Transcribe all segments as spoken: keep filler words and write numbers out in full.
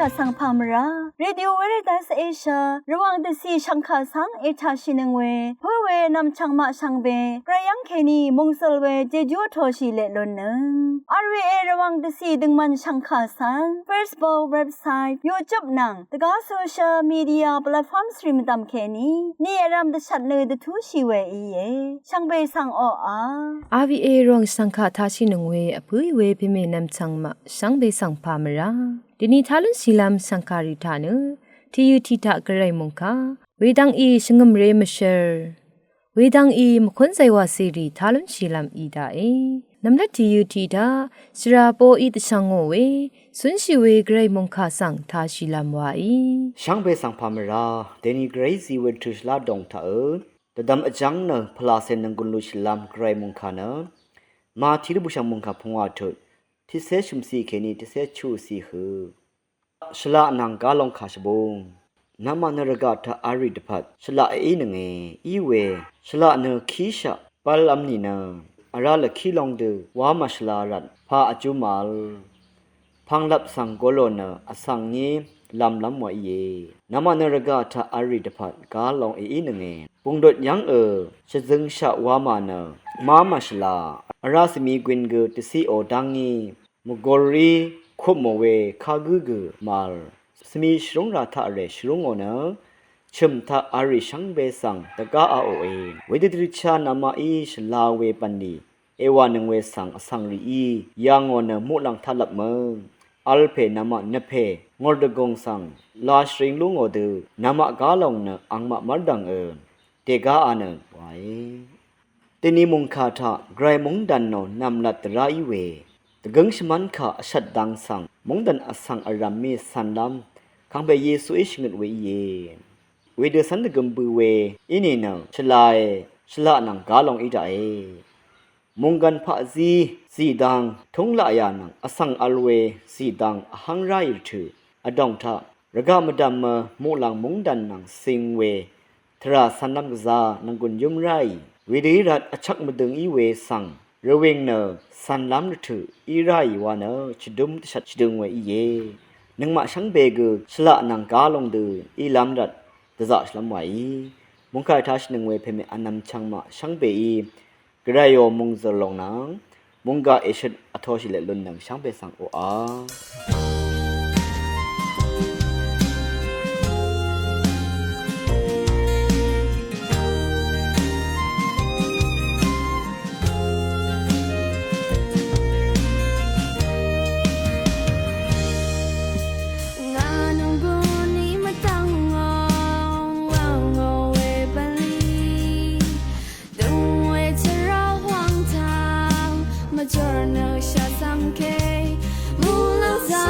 Vsvng pà mvrá Radio Veritas Asia Rvwàng dvcì shv̀ngkà svng ètàshìnøng we pǿ we nv̀mchv̀ng maq shvngbe gvray yv́ng kèní mòngsøl we jejú vtoshì leq lunnøng. R V A Rvwàng dvcì døngmvn shv̀ngkà svng Facebook, website, YouTube nvng dvgá social media platforms rì mvdv̀m kèní ni vrv̄m dvshvt nø dvtúshì we íe. Shvngbe svng oqà. R V A Rvwàng shv̀ngkà tashìnøng we vpǿì we pèmè nv̀mchv̀ng maq shvngbe svng pà mvrá dvni tá lúnshìlv́m shv̀ngkàrì taq nø tìyø̀ tì taq gvray mòngkà wedvng í shvngø̀mré mvshvr wedvng í mvkúnzay wàcèrì tá lúnshìlv́m í daqe. Nv̀mlat tìyø̀ tì taq shvrà poqí dvshvngò we cúnshì we gvray mòngkà svng tāshìlv́m waí. Shvngbe svng pà mvrá dvni gvray zí we dvtø̀ shvlá dòng taq ø dvdvm vjv́ng nø pvlacè nònggùn lushìlv́m gvray mòngkà nø Mati rvbùshv̀ng mòngkà pungwà tut tiqcé shø̀mcì kèní tiqcé chuqcì hø shvlaq nvng gálong kà shvbung. Namaq nø rvgaq taq v̄l rì dvpvt shvlaq èínønge í we shvlaq nø kíshaq bv́lv́m nìnø vrá lvkí long dø wá màshvla rvt pà vjú màvl pvnglvp svng golo nø vsvng ngí lv̄mlv́m wa íe. Namaq nø rvgaq taq v̄l rì dvpvt gálong èínønge bungdut yv́ng ø shvzøngshaq wamà nø má màshvla vrá svmi gwin gø dvciqò dá ngí mvgulrí kupmò we kagǿ gø màvl svmi shvrúng rà taq rè shvrúngò nø chø̀m taq v̄l rì shvngbe svng dvgáaòe. Wedø dvricha namaqí shvla we bv̀nlì èwànøng we svng vsvng rìí yv̀ngò nø muqlàng taqlvp mø̀ng v̄l pè namaq nvpè ngùr dvgùng svng la shvring lú ngò dø namaq gálong nø angmaq mv́rdv̀ng ø dègáa nø wae. Dvni mòngkà taq gvray móngdàn nò nv̀mlat dvrá í we dvgǿng shvmv́n kà vshvt dang svng móngdàn vsvng vrv̀m mì cv̀nlv́m kàngpè Yesuí shvngøt we íe. Wedø cv́n dvgøm bø we í nìnø shvlae shvlaq nvng gálong í daqe. Mònggv̀n paqzí zìdang túng laqyà nvng vsvng v̄l we zìdang vhv́ng ráì rvtø̀ vdòng taq rvgaq mvdv̀mø muqlàng móngdàn nvng cing we tvrà cv̄nlv́m gvzá nònggùn yǿm ráì wedø í rvt vchvk mvdøng í we svng rvwìng nø cv̄nlv́m rvtø̀ í ráì wa nø chvdúm dvshvt shvdøng we íe. Nøngmaq shvngbe gø shvlaq nvng gálong dø ílv́m rvt dvzaqshìlv́m wàí. Mòngkà ètashìnøng we pèmè vnvm chvngmaq shvngbeí gvrayò mòngzø̀l lòng nvng mònggà èshøt vtoshì leq lunnøng shvngbe svng oqà. Ngà nònggùn í mvdv̀ng ngò, wv̀ng ngò we bv̀nlì døng we tvrà hwàng taq mvjòr nø shvzv̀m ke muqlàng zà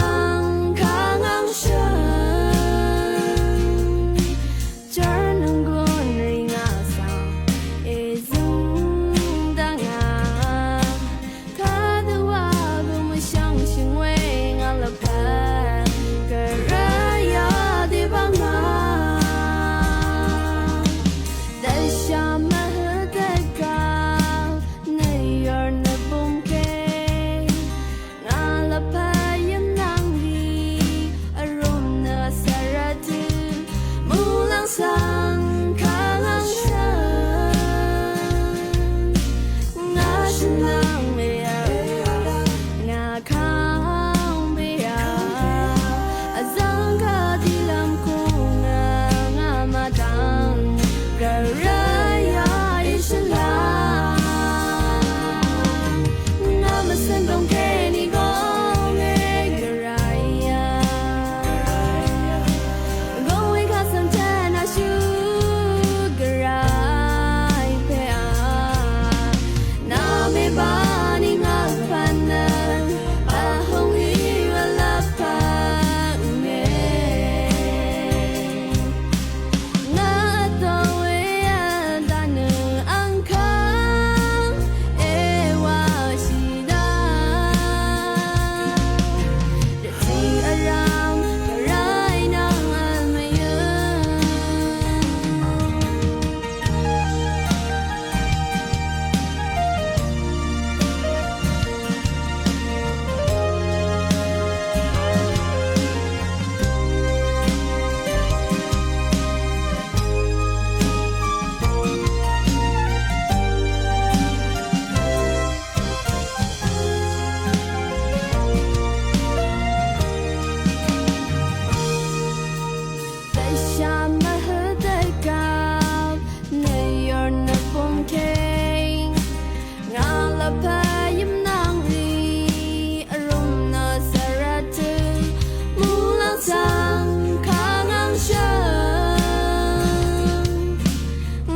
Zangkang angshøng,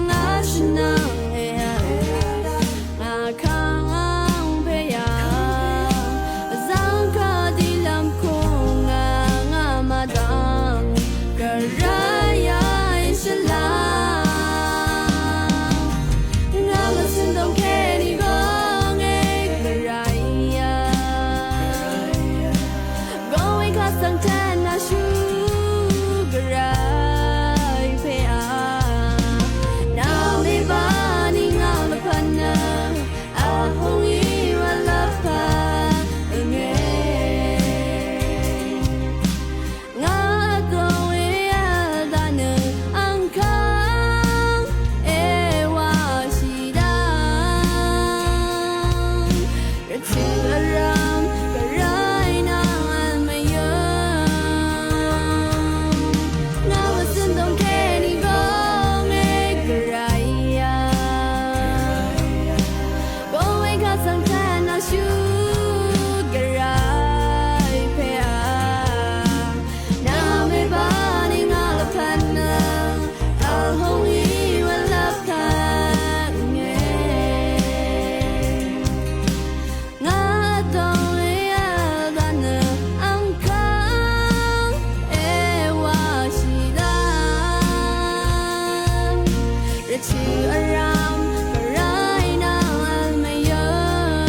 ngà shvnvng èvl, ngà kang ang pè yà, zangkà dì lvm kung ngà, ngà mvdvng, gvray yà shvlá. Ngà mvsøn dòng kèní gø ngè gvray yà. Gø weng kà svng tvn nà shú gvray pè a. Nà mèbani ngà lvpvn nø, a hung í wa lvpvn ngè. Ngà dø weng vl dvnø angkang èwà shì dvng. Rvtø̀ vrvm gvray nvng vl mvyøng. Ngà mvsøn dòng kèní gø ngè gvray yà. Gø weng kà svng tvn nà shú gvray pè a. Nà mèbani ngà lvpvn nø, a hung í wa lvpvn ngè. Ngà dø weng vl dvnø angkang èwà shì dvng. Rvtø̀ vrvm gvray nvng vl mvyøng.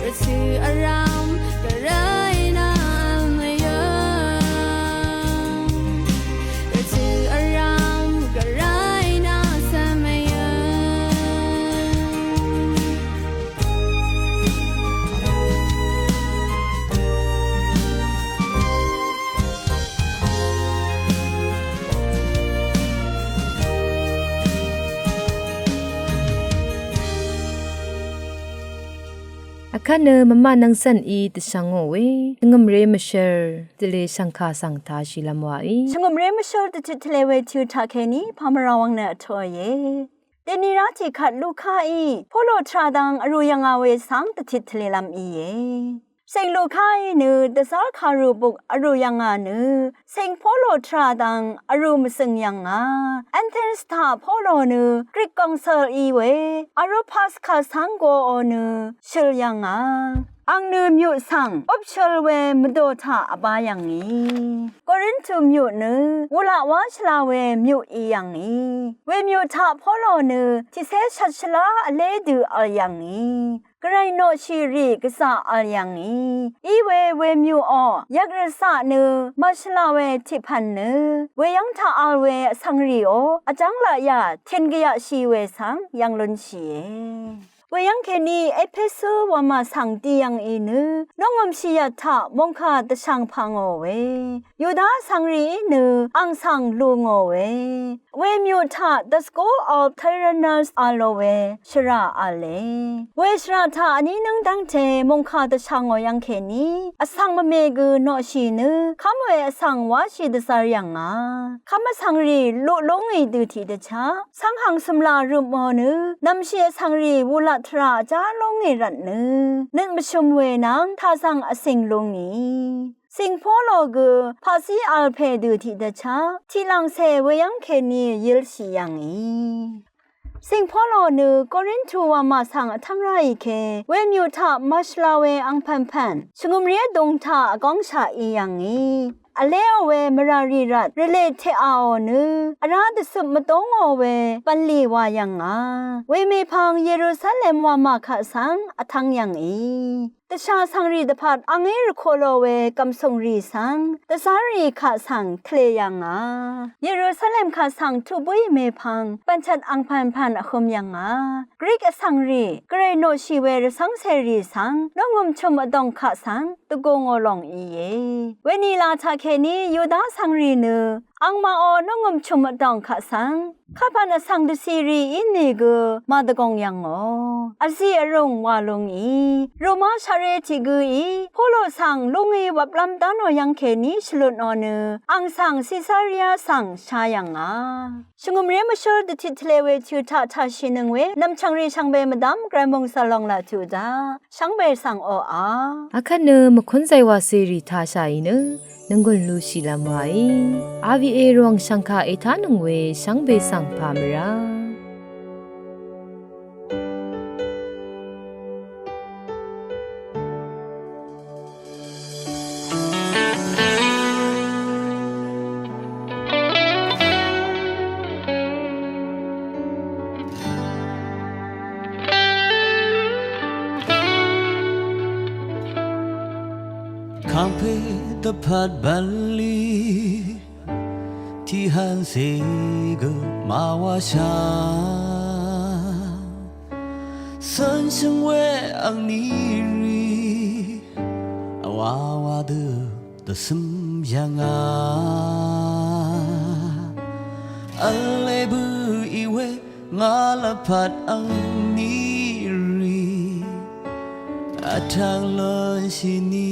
Rvtø̀ vrvm gvray nvng vl mvyøng. Rvtø̀ vrvm gvray nvng svmvyøng. Vkvt nø mvmaq nvng cv̀n í dvshvngò we shvngø̀mré mvshvr dvlē shv̀ngkà svng tāshìlv́m wàí. Shvngø̀mré mvshvr dvtut tvlē we tø taqkèní pàmvrà wvng nø vtoqòìe. Dèni rá tiqkvt Lukaí Polo tvrà dang vrū yv̀ngà we svng dvtit tvlēlv́m íe. Ceng Lukaí nø dvzv́r kàrù buk vrū yv̀ngà nø ceng Polo tvrà dang vrū mvzø̀ng yv̀ngà. Atens taq Polo nø Grik gòngcøl í we Areopas kaq svng goò nø shøl yv̀ngà. Àng nø myuq svng upshøl we mvdò taq vbā yv̀ngì. Korintu myuq nø wulaq wá shvla we myuq í yv̀ngì. Wemyuq taq Polo nø tiqcé shvt shvlá vlé dø vl yv̀ngì. Gvray noqshì rì gvzà vl yv̀ngì. Iwe wemyuqò yvk rvzaq nø màshvla we tiqpv̀n nø weyv́ng taq vl we vsvng rìò vjv́ng laqyà tìn gvyaqshì we svng yv̀ng lúnshìe. Weyv́ng kèní Epesu wamà svng di yv̀ngì nø nungø̀mshì yvt taq mòngkà dvshv̀ng pvngò we Yuda vsvng rìí nø àng svng lungò we. Wemyuq taq The School of Tyrannus v̄lò we shvrà v̄le. Weshvrà taq vní nǿng dv́ngte mòngkà dvshv̀ngò yv́ng kèní vsvng mvme gø noqshì nø kv́m we vsvng wáshì dvzvr yv̀ngà. Kv́m vsvng rì luq lúngì dø tiqdvchá cv́nghvng cø̀mlà rø̀mò nø nv̀mshì vsvng rì wulaq tvrà vjá lúngì rvtnø nøt mvshøm we nvng taq zv̀ng vcìng lúngì. Cing Polo gø paqcí vl pè dø tiqdvchá tiqlàngcè weyv́ng kèní yilshì yv̀ngì. Cing Polo nø Korintu wamà svng vtv́ng ráì ke wemyuq taq màshvla we angpv̀npv̀n shvngø̀mrì vdùng taq vgóngshaq í yv̀ngì. Vléò we mvrà rì rvt rvlè teqàò nø vrá dvcøp mvdóngò we bv̀nlì wa yv̀ngà. Wemèpvng Yerusalem wamà kaq svng vtv́ng yv̀ngì. Dvshà vsvng rì dvpvt àngí rvkolo we gv̀msùng rì svng dvzv́r rì kaq svng tvlē yv̀ngà. Yerusalem kaq svng tuq bǿì mèpvng bv̀nchvt angpv̀npv̀n vhø̄m yv̀ngà. Grik vsvng rì gvray noqshì we rvcv́ngcè rì svng nungø̀m chø̀m vdòng kaq svng dvgù ngò lòng íe. Wenìlà taqkèní Yuda vsvng rì nø Angmaqò nungø̀m chùm vdòng kaq svng kapv̀n vsvng dvcìrì ínìgø màdvgòng yv̀ngò. Vzì vrùng wà lúngì Roma shaqré tiq gǿí Polo svng lúngí wvplv́m dá nò yv́ng kèní shvlutnò nø ang svng Sesaria svng shá yv̀ngà. Shvngø̀mré mvshǿl dvtit tvle we tø taq taqshìnøng we nv̀mchv̀ngrì shvngbe mvdv́m Gvray mòngsv̀l lòng laq tuq daq shvngbe svng oqà. Akvt nø mvkúnzay wacèrì tashàì nø nònggùn lushìlv́m waí. R V A Rvwàng shv̀ngkà ètánøng we shvngbe svng pà mvrá. Kàngpè dvpvt bv̀nlì tiqhv̀n cè gø màwáshà. Cv́nshø̀ng we angní rì vwāwā dø dvcǿm yv̀ngà. V̄le bø̀ í we ngà lvpat angní rì vtvng lúnshìni.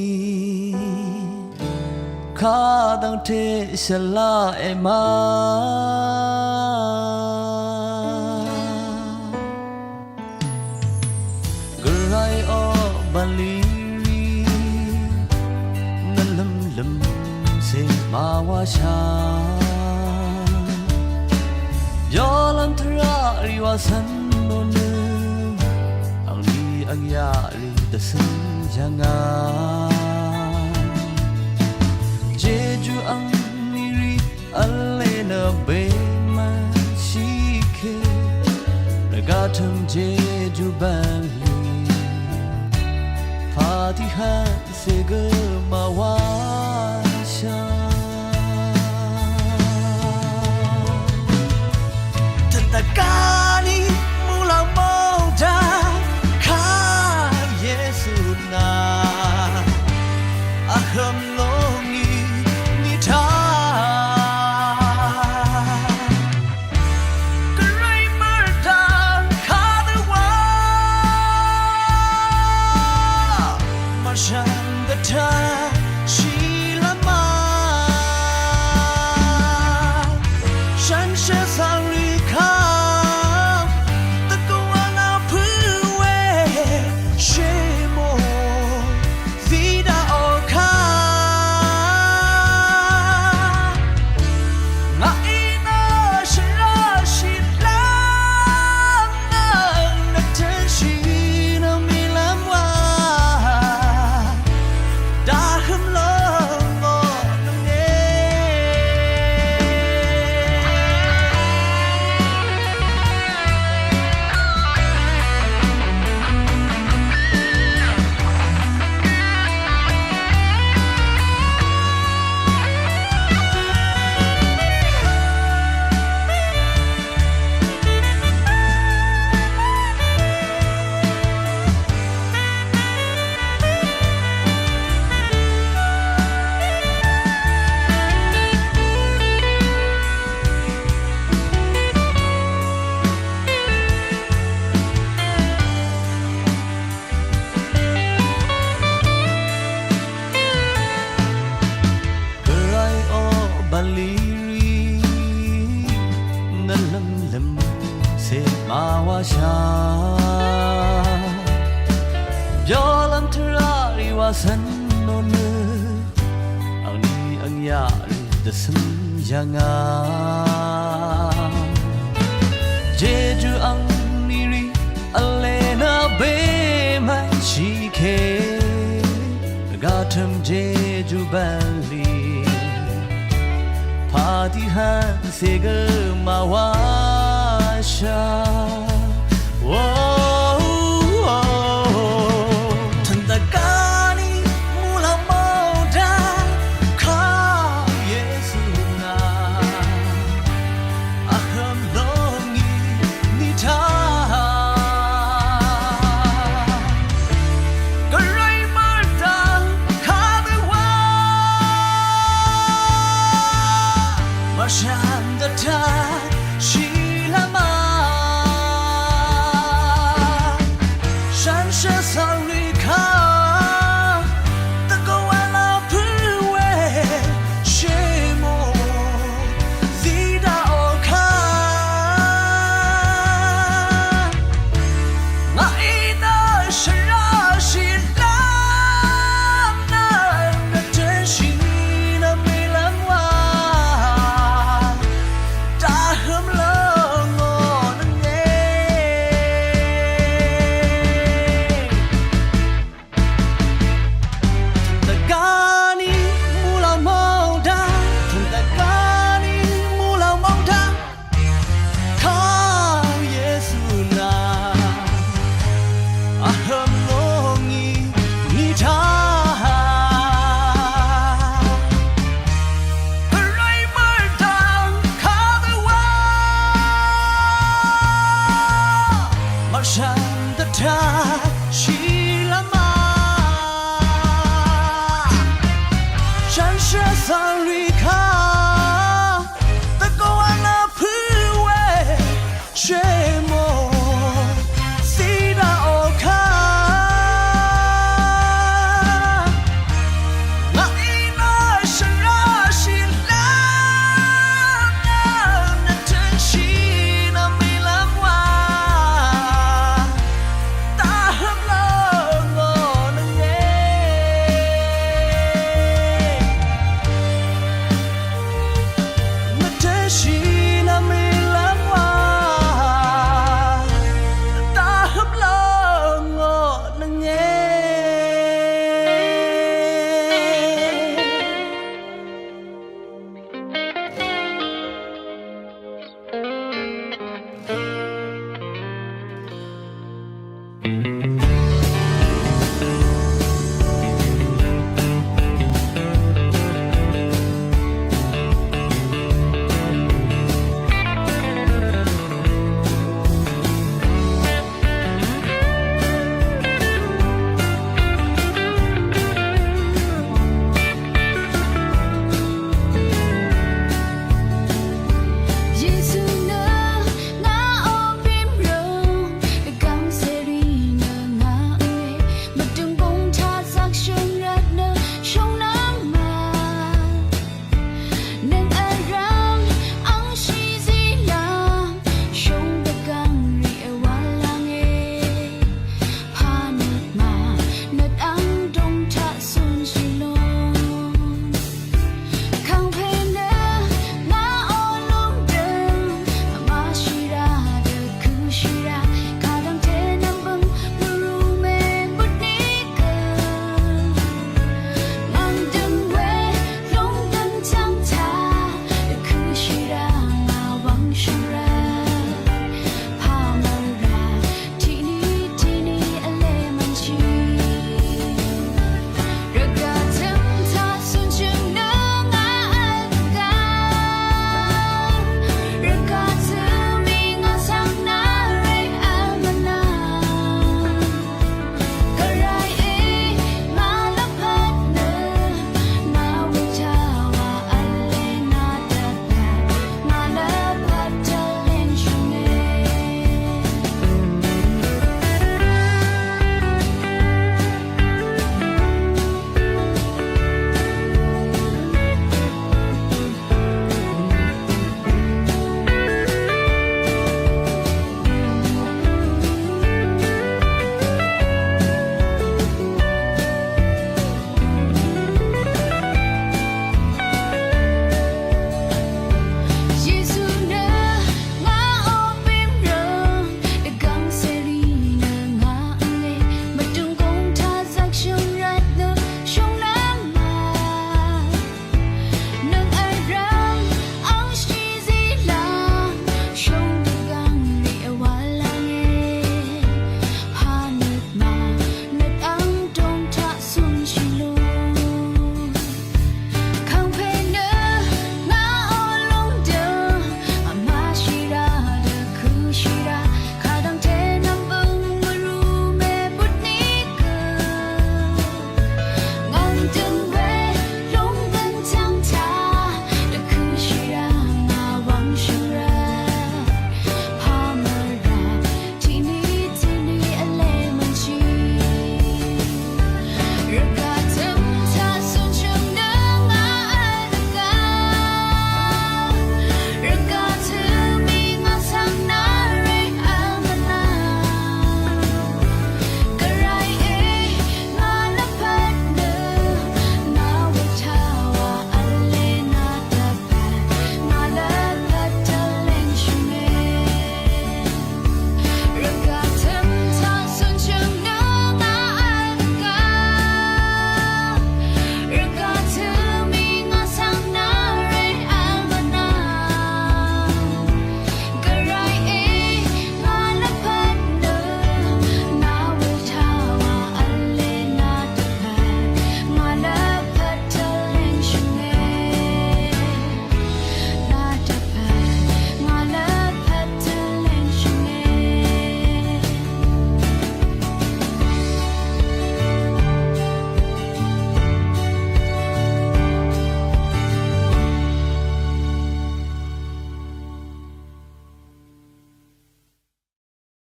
Kadv́ngte shvlá èmá. Gvray oq bv̀nlì rì nvlø̀mlø̀m cè màwáshà. Byolv́m tvraqrì wà cv́n nò nø angní angyaqrì dvcǿm yv̀ngà. Jejú angní rì v̄le nø bemvnshì kè. Rvgaq tø̀m jejú bv̀nlì pà tiqhv̀n cè gø màwáshà. Tv̀n dvgá ní muqlàng mòngdàn kà Yesu nà vhø̄m lúngì ní taq. Gvray mvrdv̀ng kadø wa mvshv̀n dvtaq shìlv́m ma. Shànshér svng rì kv́m dvgø̀ wa nà pø̄ we shèmò zí daqò kà. Ngàí nø shvrá shìlv́m nø nvtø̄shì nø mìlv́m wa dahø̄m lv́m ngò nø nge. Gvray oq bv̀nlì rì nvlø̀mlø̀m cè màwáshà. Byolv́m tvraqrì wà cv́n nò nø angní angyaqrì dvcǿm yv̀ngà. Jejú angní rì v̄le nø bemvnshì kè. Rvgaq tø̀m jejú bv̀nlì pà tiqhv̀n cè gø màwáshà. Wo, wo, wo. Tv̀n dvgá ní muqlàng mòngdàn kà Yesu nà vhø̄m lúngì ní taq. Gvray mvrdv̀ng kadø wa, wa Shànshér svng rì kà